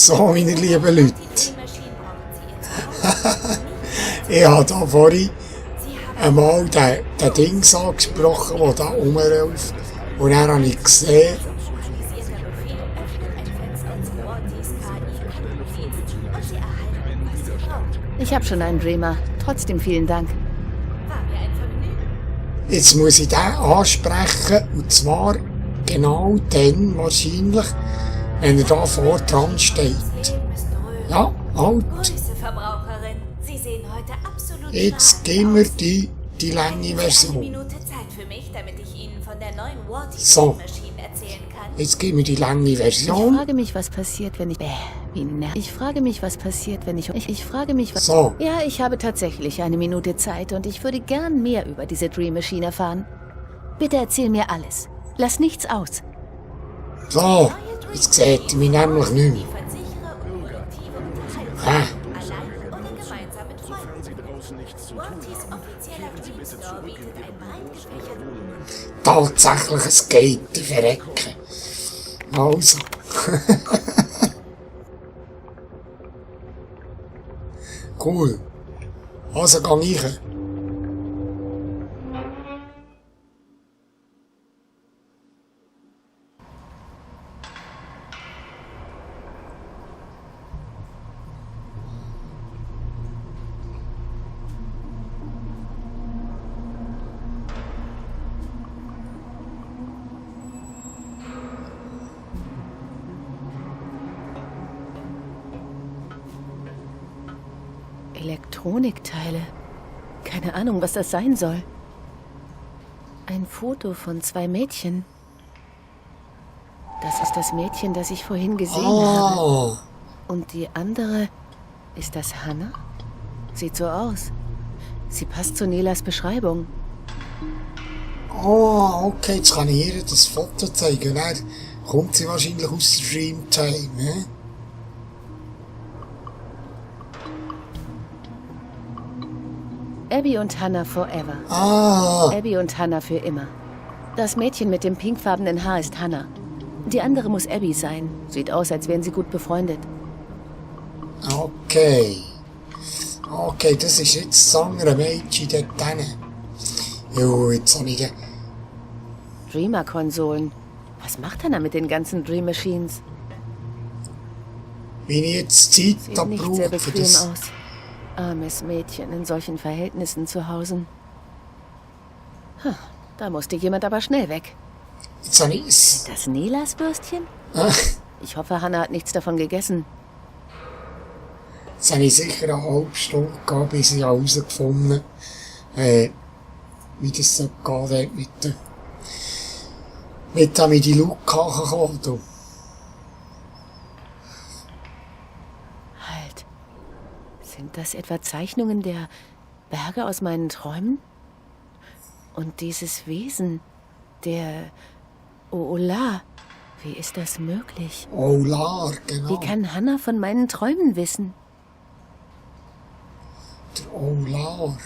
So, meine lieben Leute. Ich habe da vorhin einmal den Dings angesprochen, der da rumläuft. Und dann habe ich gesehen, Ich habe schon einen Dreamer. Trotzdem vielen Dank. jetzt muss ich den ansprechen, und zwar genau dann wahrscheinlich, wenn er da vor dran steht. Ja, halt. Verbraucherin, Sie sehen heute absolut Jetzt geben wir die lange Eine Version. Minute Zeit für mich, damit ich Ihnen von der neuen So. Maschine erzählen kann. Jetzt geben wir die lange Ich Version. frage mich, was passiert, wenn ich... wie nervig. Ich frage mich, was passiert, wenn ich frage mich, was... So. Ja, ich habe tatsächlich eine Minute Zeit und ich würde gern mehr über diese Dream Machine erfahren. Bitte erzähl mir alles. Lass nichts aus. So, jetzt seht ihr mich nämlich nicht mehr. Versicherer und produktive Unterhaltung. Hä? Allein oder gemeinsam mit Freunden. Worties offizieller Dream Store bietet ein breit gefächertes... Tatsächlich ein Skate verrecken. Also. Cool. Also gang ich. Elektronikteile. Keine Ahnung, was das sein soll. Ein Foto von 2 Mädchen. Das ist das Mädchen, das ich vorhin gesehen habe. Ah, Und die andere, ist das Hannah? Sieht so aus. Sie passt zu Nelas Beschreibung. okay, jetzt kann ich ihr das Foto zeigen. Dann kommt sie wahrscheinlich aus der Dreamtime, ne? Abby und Hannah forever. Abby und Hannah für immer. Das Mädchen mit dem pinkfarbenen Haar ist Hannah. Die andere muss Abby sein. Sieht aus, als wären sie gut befreundet. Okay. Okay, das ist jetzt das andere Mädchen dort hinten. Jo, jetzt habe ich den... Dreamer-Konsolen. Was macht Hannah mit den ganzen Dream Machines? Wenn ich jetzt Zeit Sieht da nicht sehr brauche für bequem das... aus. Armes Mädchen in solchen Verhältnissen zu Hause. Da musste jemand aber schnell weg. Jetzt habe ich es... Das Nelas Würstchen? Ich hoffe, Hannah hat nichts davon gegessen. Jetzt habe ich sicher eine halbe Stunde gehabt, bis ich herausgefunden habe, wie das so geht dort mit die Luca kommen. Du. Halt. Sind das etwa Zeichnungen der Berge aus meinen Träumen? Und dieses Wesen, der Oola, wie ist das möglich? Olar, genau. Wie kann Hannah von meinen Träumen wissen? Der Olar.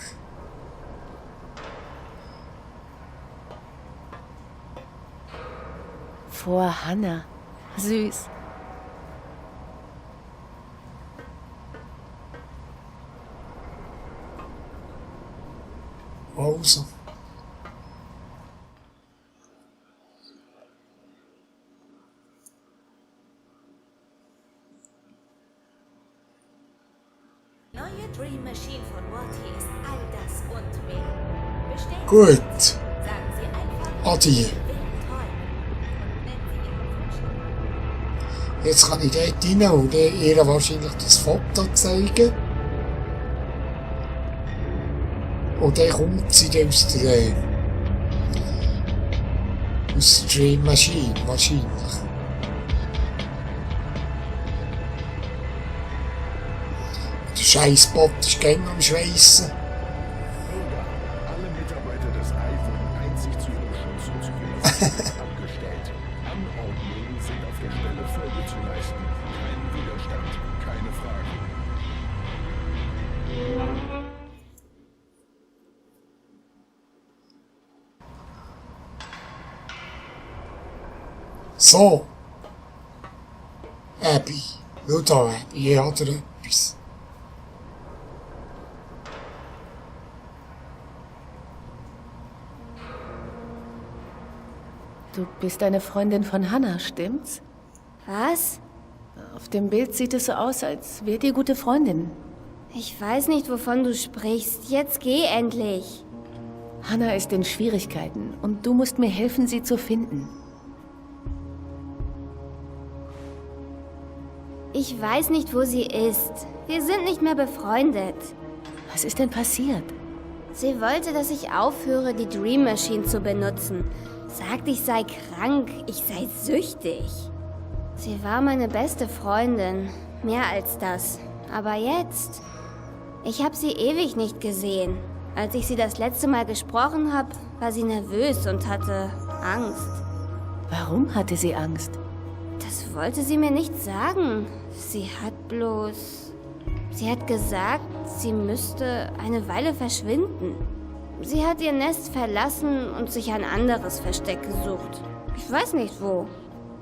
Vor Hannah. Süß. Also. Neue Dream Machine von Worty ist all das und mehr. Bestellen Gut. Sie, sagen Sie einfach Adi. wilden Träumen und nennen Sie Ihren Wunsch. Jetzt kann ich dort rein und ihr wahrscheinlich das Foto zeigen. Und dann kommt sie dann aus der Dream Machine, wahrscheinlich. Der Scheißbot ist gängig am Schweissen. Alle Mitarbeiter des Ei wurden einzig zu ihrem Schutz und Zuverlässigkeit abgestellt. Anordnungen sind auf der Stelle Folge zu leisten. Kein Widerstand, keine Frage. So. Abby. Schau da, ich habe dir etwas. Du bist eine Freundin von Hannah, stimmt's? Was? Auf dem Bild sieht es so aus, als wärt ihr gute Freundin. Ich weiß nicht, wovon du sprichst. Jetzt geh endlich. Hannah ist in Schwierigkeiten und du musst mir helfen, sie zu finden. Ich weiß nicht, wo sie ist. Wir sind nicht mehr befreundet. Was ist denn passiert? Sie wollte, dass ich aufhöre, die Dream Machine zu benutzen. Sagt, ich sei krank, ich sei süchtig. Sie war meine beste Freundin. Mehr als das. Aber jetzt... Ich habe sie ewig nicht gesehen. Als ich sie das letzte Mal gesprochen habe, war sie nervös und hatte Angst. Warum hatte sie Angst? Das wollte sie mir nicht sagen. Sie hat gesagt, sie müsste eine Weile verschwinden. Sie hat ihr Nest verlassen und sich ein anderes Versteck gesucht. Ich weiß nicht wo.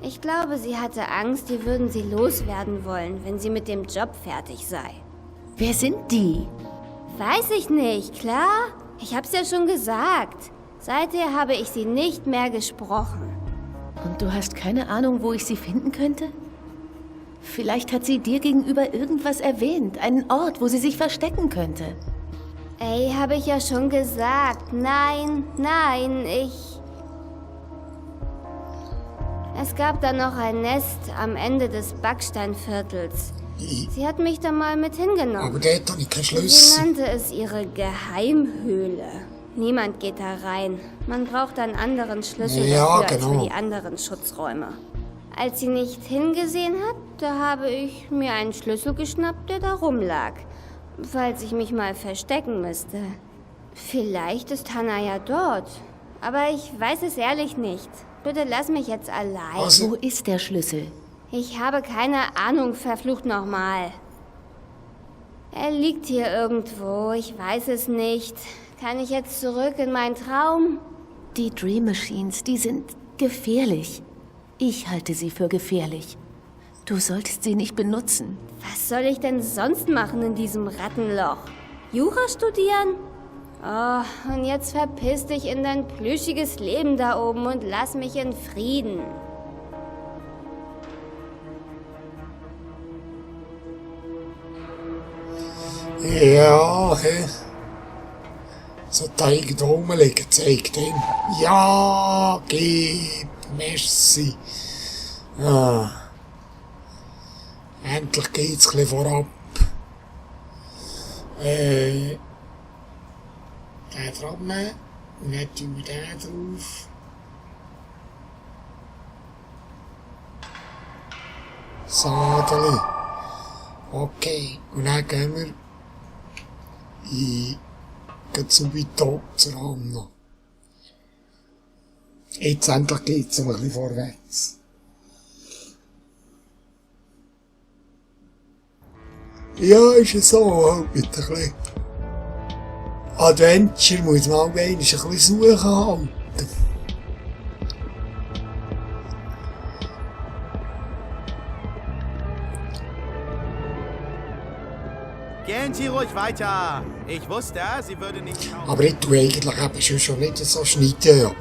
Ich glaube, sie hatte Angst, die würden sie loswerden wollen, wenn sie mit dem Job fertig sei. Wer sind die? Weiß ich nicht, klar? Ich hab's ja schon gesagt. Seither habe ich sie nicht mehr gesprochen. Und du hast keine Ahnung, wo ich sie finden könnte? Vielleicht hat sie dir gegenüber irgendwas erwähnt, einen Ort, wo sie sich verstecken könnte. Ey, habe ich ja schon gesagt. Nein, Es gab da noch ein Nest am Ende des Backsteinviertels. Sie hat mich da mal mit hingenommen. Aber dort habe ich keinen Sie Schlüssel. nannte es ihre Geheimhöhle. Niemand geht da rein. Man braucht einen anderen Schlüssel Ja, dafür als genau. für die anderen Schutzräume. Als sie nicht hingesehen hat, da habe ich mir einen Schlüssel geschnappt, der da rumlag. Falls ich mich mal verstecken müsste. Vielleicht ist Hannah ja dort. Aber ich weiß es ehrlich nicht. Bitte lass mich jetzt allein. Also- Wo ist der Schlüssel? Ich habe keine Ahnung, verflucht nochmal. Er liegt hier irgendwo, ich weiß es nicht. Kann ich jetzt zurück in meinen Traum? Die Dream Machines, die sind gefährlich. Ich halte sie für gefährlich. Du solltest sie nicht benutzen. Was soll ich denn sonst machen in diesem Rattenloch? Jura studieren? Oh, und jetzt verpiss dich in dein plüschiges Leben da oben und lass mich in Frieden. Ja, hä? So Teig da rumliegen, zeigt ihm. Ja, gib, merci. Ah. Endlich geht's ein bisschen vorab. Den drauf nehmen. Und dann tun wir den drauf. Sadeli. Okay, und dann gehen wir in Subito zur Anna. Jetzt endlich geht's ein bisschen vorwärts. Ja, ist es so, halt mit ein bisschen Adventure muss man auch einmal ein bisschen suchen halten. Gehen Sie ruhig weiter. Ich wusste, sie würde nicht schauen. Aber ich tue eigentlich eben schon nicht so schneiden, Schauen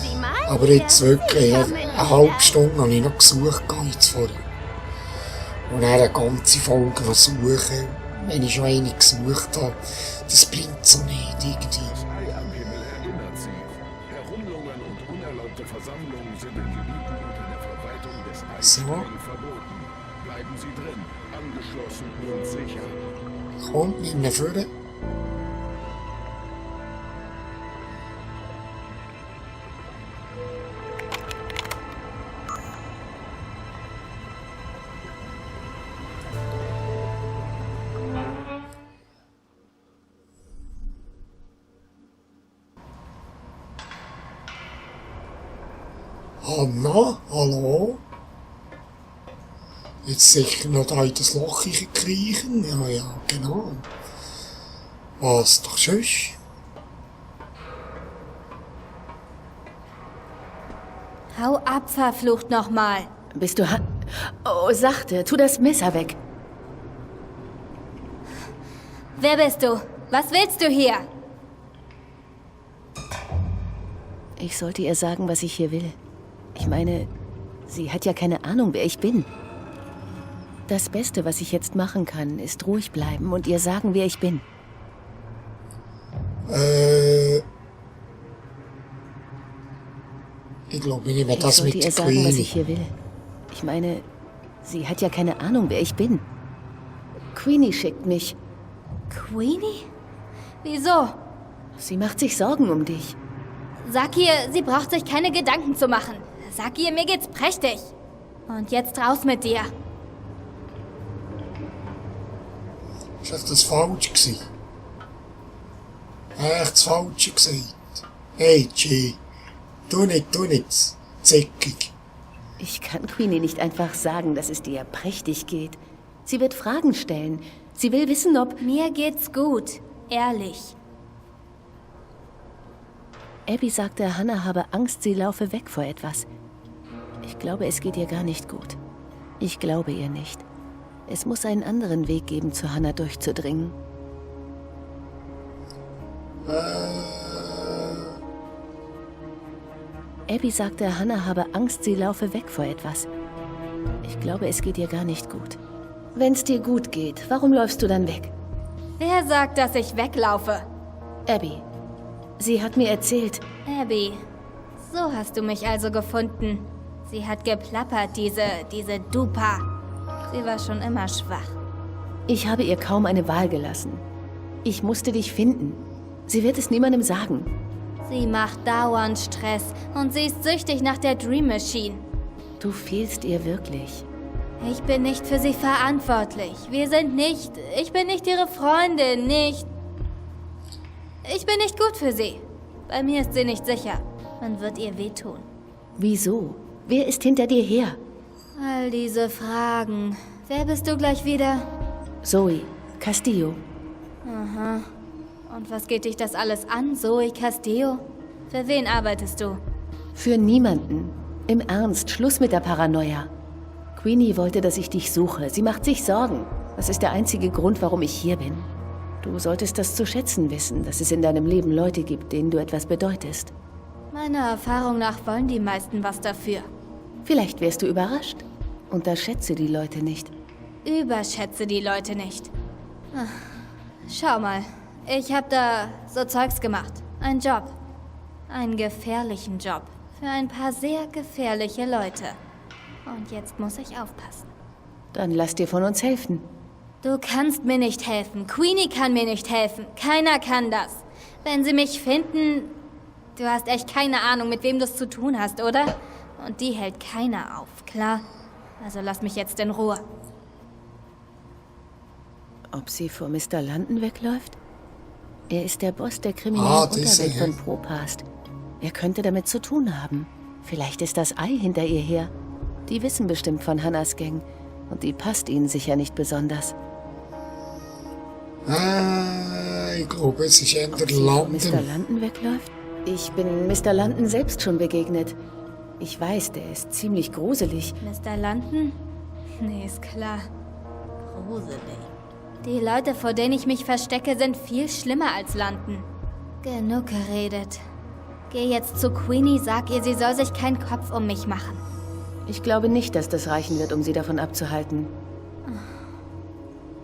Sie mal. aber jetzt wirklich, eine halbe Stunde habe ich noch gesucht, jetzt vorher. Und dann eine ganze Folge noch suchen. Wenn ich schon eine gesucht habe, das bringt so nicht irgendwie. Das Ei am Himmel erinnert Sie. Herumlungern und unerlaubte Versammlungen sind in Gebieten unter der Verwaltung des Eis So. streng verboten. Bleiben Sie drin, angeschlossen und sicher. Kommt mit mir vorne. Hanna, hallo? Jetzt sicher noch da in das Loch kriechen? Ja, genau. Was doch sonst? Hau ab, verflucht nochmal. Bist du Oh, sachte, tu das Messer weg. Wer bist du? Was willst du hier? Ich sollte ihr sagen, was ich hier will. Ich meine, sie hat ja keine Ahnung, wer ich bin. Das Beste, was ich jetzt machen kann, ist ruhig bleiben und ihr sagen, wer ich bin. Ich glaube, ich nehme Ich das sollte mit ihr sagen, was Queenie. ich hier will. Ich meine, sie hat ja keine Ahnung, wer ich bin. Queenie schickt mich. Queenie? Wieso? Sie macht sich Sorgen um dich. Sag ihr, sie braucht sich keine Gedanken zu machen. Sag ihr, mir geht's prächtig. Und jetzt raus mit dir. Ist das falsch gewesen? Echt das Falsche gesagt. Hey, G. Tu nicht. Zickig. Ich kann Queenie nicht einfach sagen, dass es dir prächtig geht. Sie wird Fragen stellen. Sie will wissen, ob... Mir geht's gut. Ehrlich. Abby sagte, Hannah habe Angst, sie laufe weg vor etwas. Ich glaube, es geht ihr gar nicht gut. Ich glaube ihr nicht. Es muss einen anderen Weg geben, zu Hannah durchzudringen. Abby sagte, Hannah habe Angst, sie laufe weg vor etwas. Ich glaube, es geht ihr gar nicht gut. Wenn's dir gut geht, warum läufst du dann weg? Wer sagt, dass ich weglaufe? Abby. Sie hat mir erzählt... Abby, so hast du mich also gefunden. Sie hat geplappert, diese Dupa. Sie war schon immer schwach. Ich habe ihr kaum eine Wahl gelassen. Ich musste dich finden. Sie wird es niemandem sagen. Sie macht dauernd Stress und sie ist süchtig nach der Dream Machine. Du fehlst ihr wirklich. Ich bin nicht für sie verantwortlich. Ich bin nicht ihre Freundin, nicht... Ich bin nicht gut für sie. Bei mir ist sie nicht sicher. Man wird ihr wehtun. Wieso? Wer ist hinter dir her? All diese Fragen. Wer bist du gleich wieder? Zoe, Castillo. Aha. Und was geht dich das alles an, Zoe Castillo? Für wen arbeitest du? Für niemanden. Im Ernst, Schluss mit der Paranoia. Queenie wollte, dass ich dich suche. Sie macht sich Sorgen. Das ist der einzige Grund, warum ich hier bin. Du solltest das zu schätzen wissen, dass es in deinem Leben Leute gibt, denen du etwas bedeutest. Meiner Erfahrung nach wollen die meisten was dafür. Vielleicht wärst du überrascht. Unterschätze die Leute nicht. Überschätze die Leute nicht. Ach, schau mal, ich hab da so Zeugs gemacht. Ein Job. Einen gefährlichen Job. Für ein paar sehr gefährliche Leute. Und jetzt muss ich aufpassen. Dann lass dir von uns helfen. Du kannst mir nicht helfen. Queenie kann mir nicht helfen. Keiner kann das. Wenn sie mich finden... Du hast echt keine Ahnung, mit wem du es zu tun hast, oder? Und die hält keiner auf, klar? Also lass mich jetzt in Ruhe. Ob sie vor Mr. London wegläuft? Er ist der Boss der kriminellen Unterwelt von Propast. Er könnte damit zu tun haben. Vielleicht ist das Ei hinter ihr her. Die wissen bestimmt von Hannahs Gang. Und die passt ihnen sicher nicht besonders. Ich glaube, es ist eher Ob sie vor London. Mr. London wegläuft? Ich bin Mr. London selbst schon begegnet. Ich weiß, der ist ziemlich gruselig. Mr. London? Nee, ist klar. Gruselig. Die Leute, vor denen ich mich verstecke, sind viel schlimmer als London. Genug geredet. Geh jetzt zu Queenie, sag ihr, sie soll sich keinen Kopf um mich machen. Ich glaube nicht, dass das reichen wird, um sie davon abzuhalten.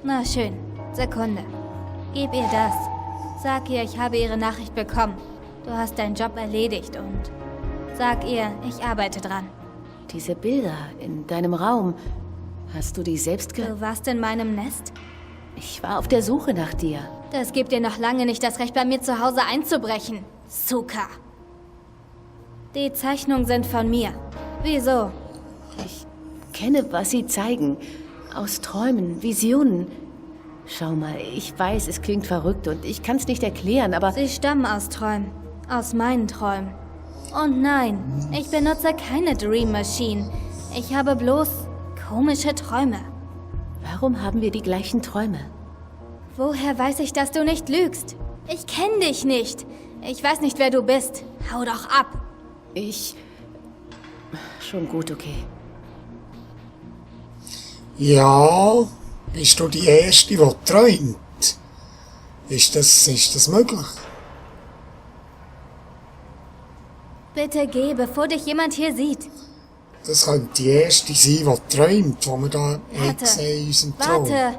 Na schön. Sekunde. Gib ihr das. Sag ihr, ich habe ihre Nachricht bekommen. Du hast deinen Job erledigt und... Sag ihr, ich arbeite dran. Diese Bilder in deinem Raum, hast du die selbst Du warst in meinem Nest? Ich war auf der Suche nach dir. Das gibt dir noch lange nicht das Recht, bei mir zu Hause einzubrechen. Suka. Die Zeichnungen sind von mir. Wieso? Ich kenne, was sie zeigen. Aus Träumen, Visionen. Schau mal, ich weiß, es klingt verrückt und ich kann es nicht erklären, aber... Sie stammen aus Träumen. Aus meinen Träumen. Und nein, ich benutze keine Dream Machine. Ich habe bloß komische Träume. Warum haben wir die gleichen Träume? Woher weiß ich, dass du nicht lügst? Ich kenne dich nicht. Ich weiß nicht, wer du bist. Hau doch ab. Schon gut, okay. Ja, bist du die Erste, die träumt? Ist das möglich? Bitte geh, bevor dich jemand hier sieht. Das könnte die Erste sein, die träumt, die wir da Warte. gesehen in unserem Traum. Warte.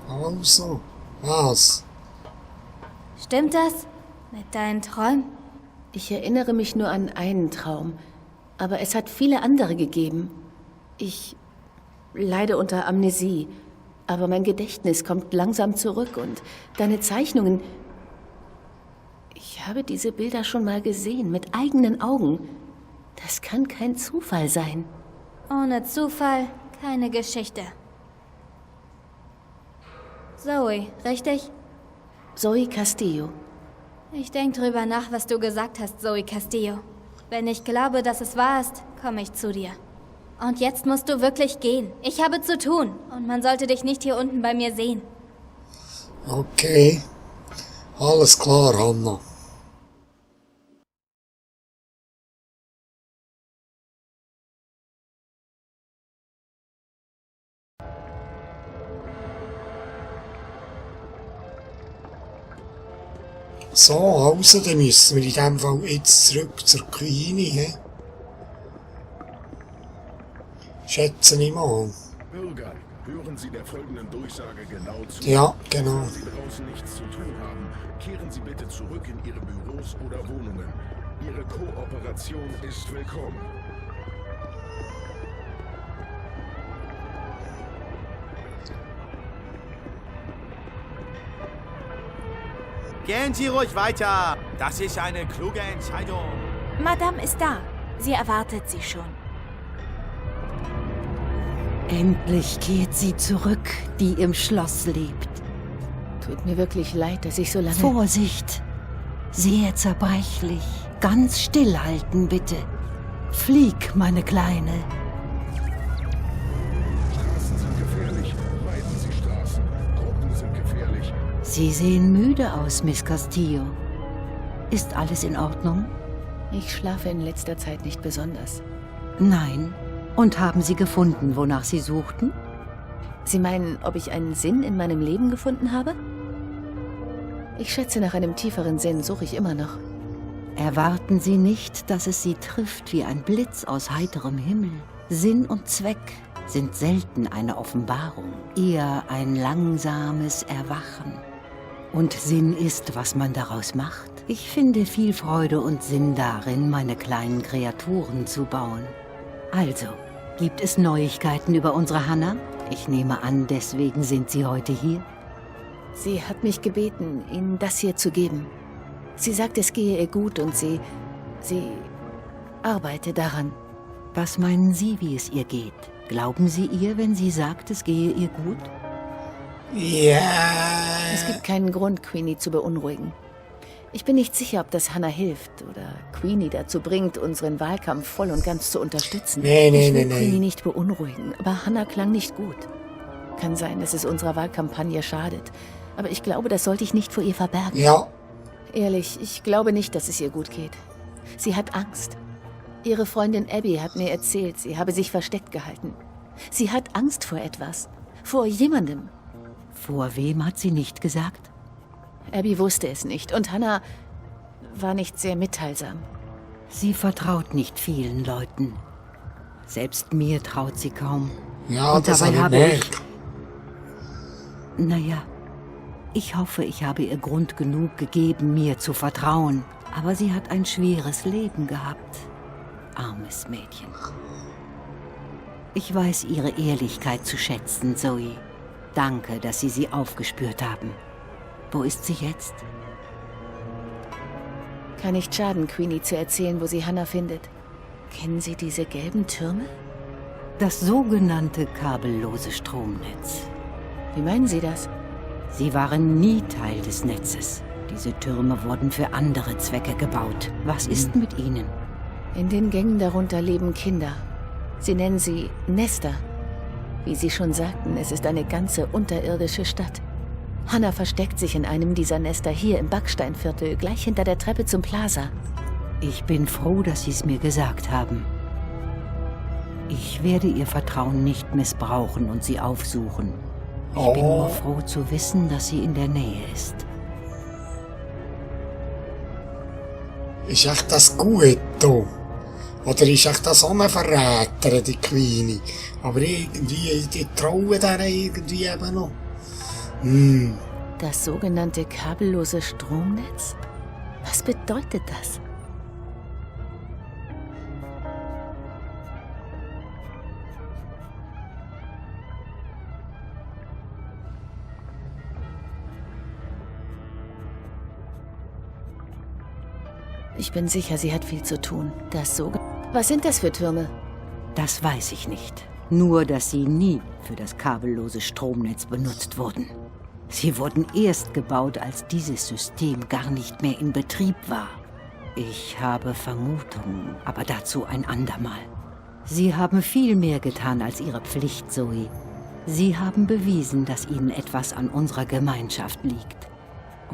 Also, was? Stimmt das? Mit deinen Träumen? Ich erinnere mich nur an einen Traum, aber es hat viele andere gegeben. Ich leide unter Amnesie, aber mein Gedächtnis kommt langsam zurück und deine Zeichnungen... Ich habe diese Bilder schon mal gesehen, mit eigenen Augen. Das kann kein Zufall sein. Ohne Zufall keine Geschichte. Zoe, richtig? Zoe Castillo. Ich denke drüber nach, was du gesagt hast, Zoe Castillo. Wenn ich glaube, dass es wahr ist, komme ich zu dir. Und jetzt musst du wirklich gehen. Ich habe zu tun und man sollte dich nicht hier unten bei mir sehen. Okay. Alles klar, Hannah. So, also, dann müssen wir in dem Fall jetzt zurück zur Queenie, he? Schätze ich mal. Bürger, hören Sie der folgenden Durchsage genau zu. Ja, genau. Wenn Sie draußen nichts zu tun haben, kehren Sie bitte zurück in Ihre Büros oder Wohnungen. Ihre Kooperation ist willkommen. Gehen Sie ruhig weiter. Das ist eine kluge Entscheidung. Madame ist da. Sie erwartet Sie schon. Endlich kehrt sie zurück, die im Schloss lebt. Tut mir wirklich leid, dass ich so lange... Vorsicht! Sehr zerbrechlich. Ganz stillhalten, bitte. Flieg, meine Kleine. Straßen sind gefährlich. Meiden Sie Straßen. Gruppen sind gefährlich. Sie sehen müde aus, Miss Castillo. Ist alles in Ordnung? Ich schlafe in letzter Zeit nicht besonders. Nein. Und haben Sie gefunden, wonach Sie suchten? Sie meinen, ob ich einen Sinn in meinem Leben gefunden habe? Ich schätze, nach einem tieferen Sinn suche ich immer noch. Erwarten Sie nicht, dass es Sie trifft wie ein Blitz aus heiterem Himmel. Sinn und Zweck sind selten eine Offenbarung, eher ein langsames Erwachen. Und Sinn ist, was man daraus macht. Ich finde viel Freude und Sinn darin, meine kleinen Kreaturen zu bauen. Also, gibt es Neuigkeiten über unsere Hannah? Ich nehme an, deswegen sind Sie heute hier. Sie hat mich gebeten, Ihnen das hier zu geben. Sie sagt, es gehe ihr gut und sie arbeite daran. Was meinen Sie, wie es ihr geht? Glauben Sie ihr, wenn sie sagt, es gehe ihr gut? Ja. Es gibt keinen Grund, Queenie zu beunruhigen. Ich bin nicht sicher, ob das Hannah hilft oder Queenie dazu bringt, unseren Wahlkampf voll und ganz zu unterstützen. Ich will Queenie nicht beunruhigen, aber Hannah klang nicht gut. Kann sein, dass es unserer Wahlkampagne schadet, aber ich glaube, das sollte ich nicht vor ihr verbergen. Ja. Ehrlich, ich glaube nicht, dass es ihr gut geht. Sie hat Angst. Ihre Freundin Abby hat mir erzählt, sie habe sich versteckt gehalten. Sie hat Angst vor etwas. Vor jemandem. Vor wem hat sie nicht gesagt? Abby wusste es nicht und Hannah war nicht sehr mitteilsam. Sie vertraut nicht vielen Leuten. Selbst mir traut sie kaum. Ja, und das dabei habe ich. Naja, ich hoffe, ich habe ihr Grund genug gegeben, mir zu vertrauen. Aber sie hat ein schweres Leben gehabt. Armes Mädchen. Ich weiß ihre Ehrlichkeit zu schätzen, Zoe. Danke, dass Sie sie aufgespürt haben. Wo ist sie jetzt? Kann nicht schaden, Queenie zu erzählen, wo sie Hannah findet. Kennen Sie diese gelben Türme? Das sogenannte kabellose Stromnetz. Wie meinen Sie das? Sie waren nie Teil des Netzes. Diese Türme wurden für andere Zwecke gebaut. Was ist mit ihnen? In den Gängen darunter leben Kinder. Sie nennen sie Nester. Wie Sie schon sagten, es ist eine ganze unterirdische Stadt. Hannah versteckt sich in einem dieser Nester hier im Backsteinviertel, gleich hinter der Treppe zum Plaza. Ich bin froh, dass Sie es mir gesagt haben. Ich werde Ihr Vertrauen nicht missbrauchen und Sie aufsuchen. Ich bin nur froh zu wissen, dass sie in der Nähe ist. Ist echt das gut, da? Oder ist echt das auch ein Verräter, die Kleine? Aber irgendwie, die trauen der irgendwie eben noch. Das sogenannte kabellose Stromnetz? Was bedeutet das? Ich bin sicher, sie hat viel zu tun. Was sind das für Türme? Das weiß ich nicht. Nur, dass sie nie für das kabellose Stromnetz benutzt wurden. Sie wurden erst gebaut, als dieses System gar nicht mehr in Betrieb war. Ich habe Vermutungen, aber dazu ein andermal. Sie haben viel mehr getan als Ihre Pflicht, Zoe. Sie haben bewiesen, dass Ihnen etwas an unserer Gemeinschaft liegt.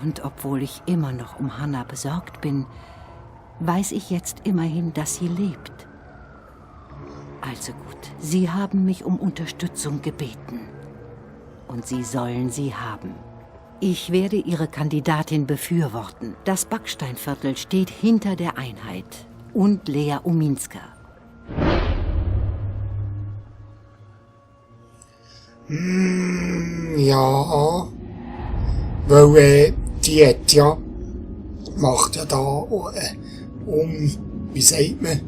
Und obwohl ich immer noch um Hannah besorgt bin, weiß ich jetzt immerhin, dass sie lebt. Also gut, Sie haben mich um Unterstützung gebeten. Und Sie sollen sie haben. Ich werde Ihre Kandidatin befürworten. Das Backsteinviertel steht hinter der Einheit. Und Lea Uminska. Ja. Weil, die hat ja, macht ja da, wie sagt man,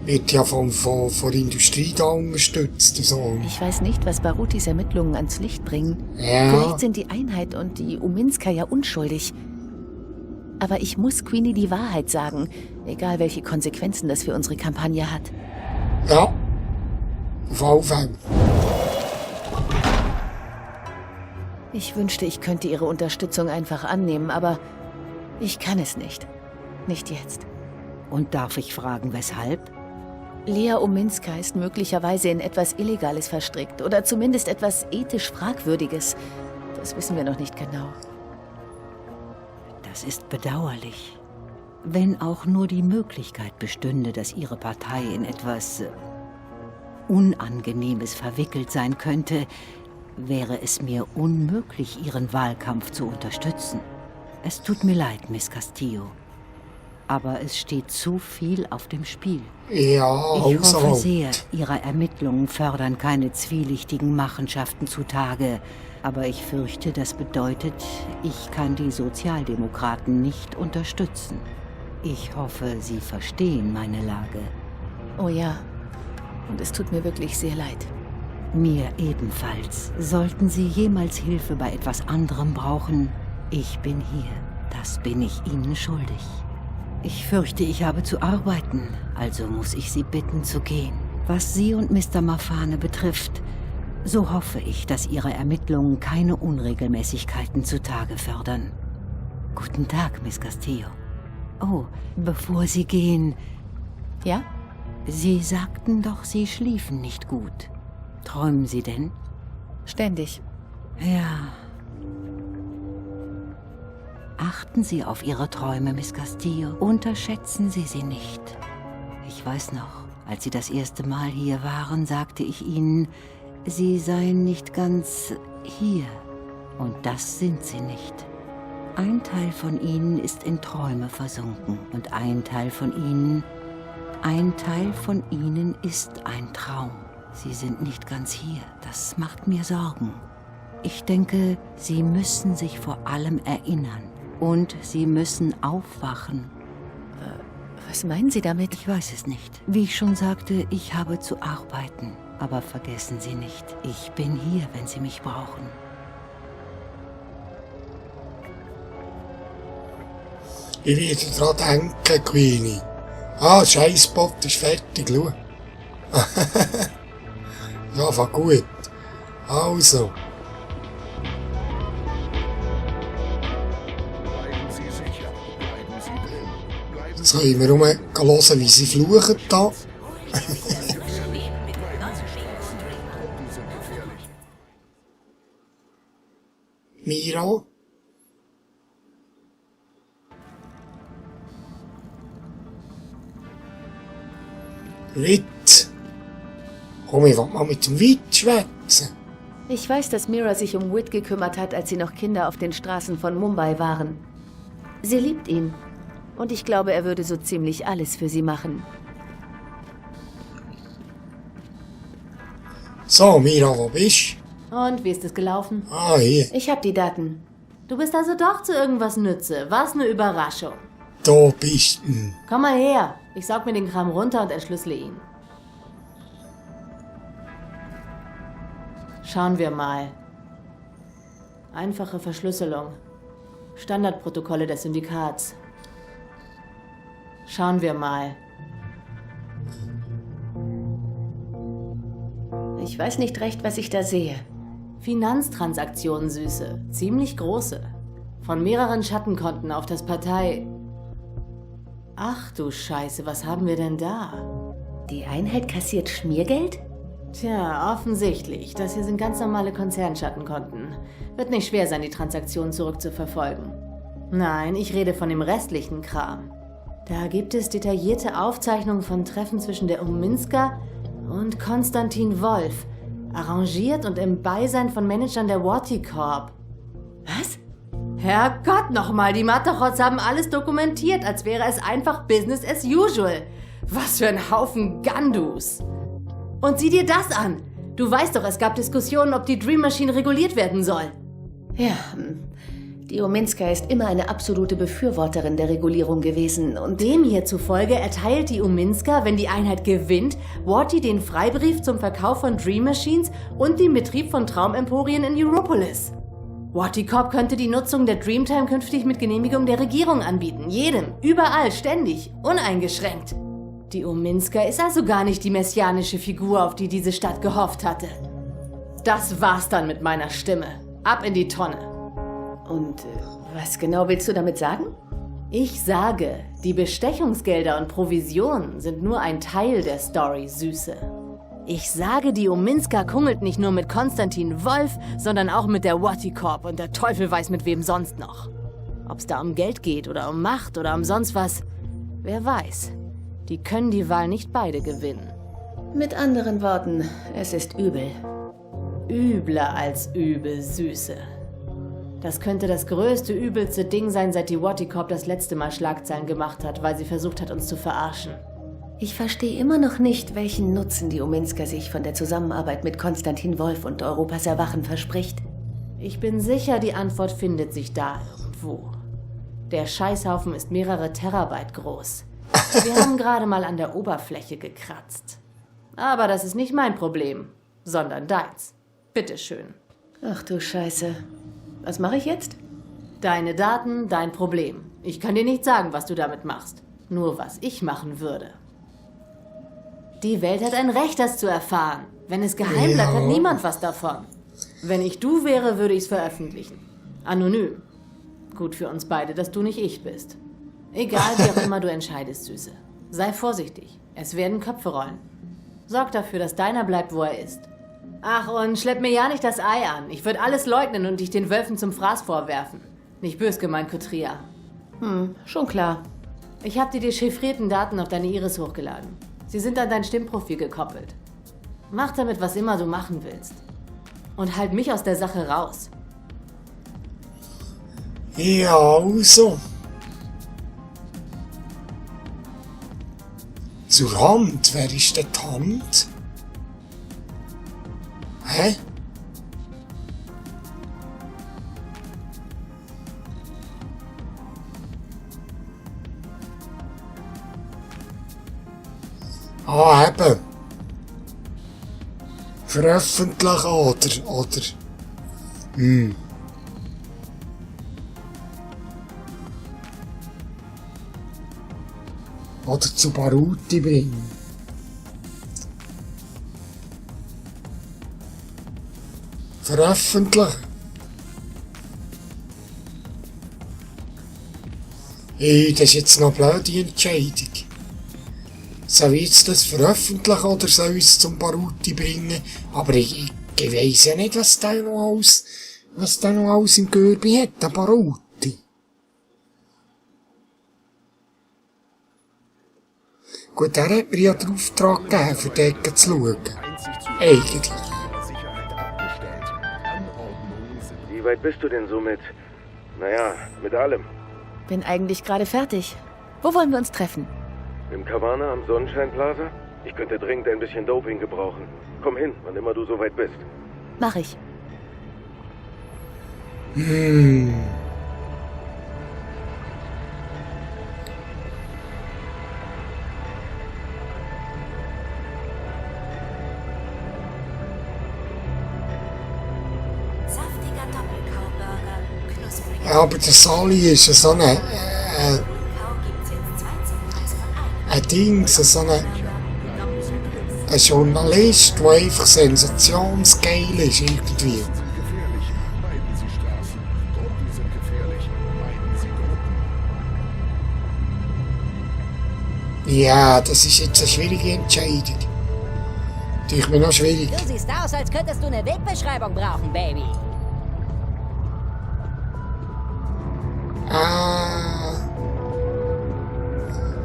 wird ja von der Industrie da unterstützt. So. Ich weiß nicht, was Barutis Ermittlungen ans Licht bringen. Ja. Vielleicht sind die Einheit und die Uminska ja unschuldig. Aber ich muss Queenie die Wahrheit sagen, egal welche Konsequenzen das für unsere Kampagne hat. Ja. Auf alle Fälle. Ich wünschte, ich könnte ihre Unterstützung einfach annehmen, aber ich kann es nicht. Nicht jetzt. Und darf ich fragen, weshalb? Lea Uminska ist möglicherweise in etwas Illegales verstrickt oder zumindest etwas ethisch Fragwürdiges. Das wissen wir noch nicht genau. Das ist bedauerlich. Wenn auch nur die Möglichkeit bestünde, dass Ihre Partei in etwas Unangenehmes verwickelt sein könnte, wäre es mir unmöglich, Ihren Wahlkampf zu unterstützen. Es tut mir leid, Miss Castillo. Aber es steht zu viel auf dem Spiel. Ja, ich hoffe außerhalb. sehr, Ihre Ermittlungen fördern keine zwielichtigen Machenschaften zutage. Aber ich fürchte, das bedeutet, ich kann die Sozialdemokraten nicht unterstützen. Ich hoffe, Sie verstehen meine Lage. Oh ja, und es tut mir wirklich sehr leid. Mir ebenfalls. Sollten Sie jemals Hilfe bei etwas anderem brauchen, ich bin hier. Das bin ich Ihnen schuldig. Ich fürchte, ich habe zu arbeiten, also muss ich Sie bitten zu gehen. Was Sie und Mr. Mafane betrifft, so hoffe ich, dass Ihre Ermittlungen keine Unregelmäßigkeiten zutage fördern. Guten Tag, Miss Castillo. Oh, bevor Sie gehen... Ja? Sie sagten doch, Sie schliefen nicht gut. Träumen Sie denn? Ständig. Ja. Achten Sie auf Ihre Träume, Miss Castillo. Unterschätzen Sie sie nicht. Ich weiß noch, als Sie das erste Mal hier waren, sagte ich Ihnen, Sie seien nicht ganz hier. Und das sind Sie nicht. Ein Teil von Ihnen ist in Träume versunken. Und ein Teil von Ihnen ist ein Traum. Sie sind nicht ganz hier. Das macht mir Sorgen. Ich denke, Sie müssen sich vor allem erinnern. Und Sie müssen aufwachen. Was meinen Sie damit? Ich weiß es nicht. Wie ich schon sagte, ich habe zu arbeiten. Aber vergessen Sie nicht, ich bin hier, wenn Sie mich brauchen. Ich werde dran denken, Queenie. Scheißbot ist fertig, schau. Ja, war gut. Also. Bleiben Sie sicher. Bleiben Sie drin. Bleiben Jetzt können wir hören, wie sie fluchen da. Mira. Ritt. Komm, ich will mal mit dem Witt schwätzen. Ich weiß, dass Mira sich um Whit gekümmert hat, als sie noch Kinder auf den Straßen von Mumbai waren. Sie liebt ihn. Und ich glaube, er würde so ziemlich alles für sie machen. So, Mira, wo bist Und wie ist es gelaufen? du? Ah, hier. Ich habe die Daten. Du bist also doch zu irgendwas nütze. Was eine Überraschung. Da bist du. Komm mal her. Ich saug mir den Kram runter und entschlüssele ihn. Schauen wir mal. Einfache Verschlüsselung. Standardprotokolle des Syndikats. Schauen wir mal. Ich weiß nicht recht, was ich da sehe. Finanztransaktionen, Süße. Ziemlich große. Von mehreren Schattenkonten auf das Partei... Ach du Scheiße, was haben wir denn da? Die Einheit kassiert Schmiergeld? Tja, offensichtlich. Das hier sind ganz normale Konzernschattenkonten. Wird nicht schwer sein, die Transaktion zurückzuverfolgen. Nein, ich rede von dem restlichen Kram. Da gibt es detaillierte Aufzeichnungen von Treffen zwischen der Uminska und Konstantin Wolf, arrangiert und im Beisein von Managern der Watty Corp. Was? Herrgott nochmal, die Matachots haben alles dokumentiert, als wäre es einfach Business as usual. Was für ein Haufen Gandus. Und sieh dir das an. Du weißt doch, es gab Diskussionen, ob die Dream Machine reguliert werden soll. Ja, die Ominska ist immer eine absolute Befürworterin der Regulierung gewesen und... Dem hier zufolge erteilt die Uminska, wenn die Einheit gewinnt, Watty den Freibrief zum Verkauf von Dream Machines und den Betrieb von Traumemporien in Europolis. Watty Corp könnte die Nutzung der Dreamtime künftig mit Genehmigung der Regierung anbieten. Jedem, überall, ständig, uneingeschränkt. Die Uminska ist also gar nicht die messianische Figur, auf die diese Stadt gehofft hatte. Das war's dann mit meiner Stimme. Ab in die Tonne. Und was genau willst du damit sagen? Ich sage, die Bestechungsgelder und Provisionen sind nur ein Teil der Story, Süße. Ich sage, die Uminska kungelt nicht nur mit Konstantin Wolf, sondern auch mit der Watty Corp und der Teufel weiß mit wem sonst noch. Ob's da um Geld geht oder um Macht oder um sonst was, wer weiß. Die können die Wahl nicht beide gewinnen. Mit anderen Worten, es ist übel. Übler als übel, Süße. Das könnte das größte, übelste Ding sein, seit die Watty Corp das letzte Mal Schlagzeilen gemacht hat, weil sie versucht hat, uns zu verarschen. Ich verstehe immer noch nicht, welchen Nutzen die Uminska sich von der Zusammenarbeit mit Konstantin Wolf und Europas Erwachen verspricht. Ich bin sicher, die Antwort findet sich da irgendwo. Der Scheißhaufen ist mehrere Terabyte groß. Wir haben gerade mal an der Oberfläche gekratzt. Aber das ist nicht mein Problem, sondern deins. Bitteschön. Ach du Scheiße. Was mache ich jetzt? Deine Daten, dein Problem. Ich kann dir nicht sagen, was du damit machst. Nur was ich machen würde. Die Welt hat ein Recht, das zu erfahren. Wenn es geheim bleibt, hat niemand was davon. Wenn ich du wäre, würde ich es veröffentlichen. Anonym. Gut für uns beide, dass du nicht ich bist. Egal, wie auch immer du entscheidest, Süße. Sei vorsichtig. Es werden Köpfe rollen. Sorg dafür, dass deiner bleibt, wo er ist. Ach, und schlepp mir ja nicht das Ei an. Ich würde alles leugnen und dich den Wölfen zum Fraß vorwerfen. Nicht bös gemeint, Kotria. Schon klar. Ich habe dir die chiffrierten Daten auf deine Iris hochgeladen. Sie sind an dein Stimmprofil gekoppelt. Mach damit, was immer du machen willst. Und halt mich aus der Sache raus. Ja, also. Zur Hand? Wer ist denn die Hand? Hä? Ah, eben. Veröffentlichen oder. Oder zu Baruti bringen. Veröffentlichen. Hey, das ist jetzt noch eine blöde Entscheidung. Soll ich jetzt das veröffentlichen oder soll ich es zum Baruti bringen? Aber ich weiss ja nicht, was da noch alles im Gürbi hat, der Baruti. Gut, er hat mir ja den Auftrag gegeben, für die Ecke zu schauen. Einzig zu Eigentlich. Sicherheit abgestellt. Anordnungen sind Wie weit bist du denn so mit, naja, mit allem? Bin eigentlich gerade fertig. Wo wollen wir uns treffen? Im Cabana am Sonnenscheinplaza? Ich könnte dringend ein bisschen Doping gebrauchen. Komm hin, wann immer du soweit bist. Mach ich. Saftiger Doppelkauburger. Knusprig. Ja, aber der Sally ist so eine, Kau gibt's jetzt 2 zum Preis von 1. ein Ding, so ein Journalist, der einfach sensationsgeil ist, irgendwie. gefährlich. Meiden Sie Straßen. Gruppen sind gefährlich. Meiden Sie Gruppen. Ja, das ist jetzt eine schwierige Entscheidung. Die ist mir noch schwierig. Du siehst aus, als könntest du eine Wegbeschreibung brauchen, Baby.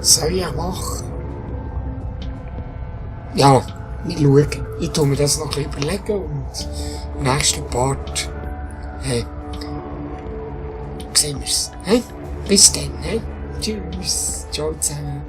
Soll ich auch machen? Ja, wir schauen. Ich tue mir das noch ein bisschen überlegen und im nächsten Part sehen wir's. Bis dann. Tschüss. Ciao zusammen.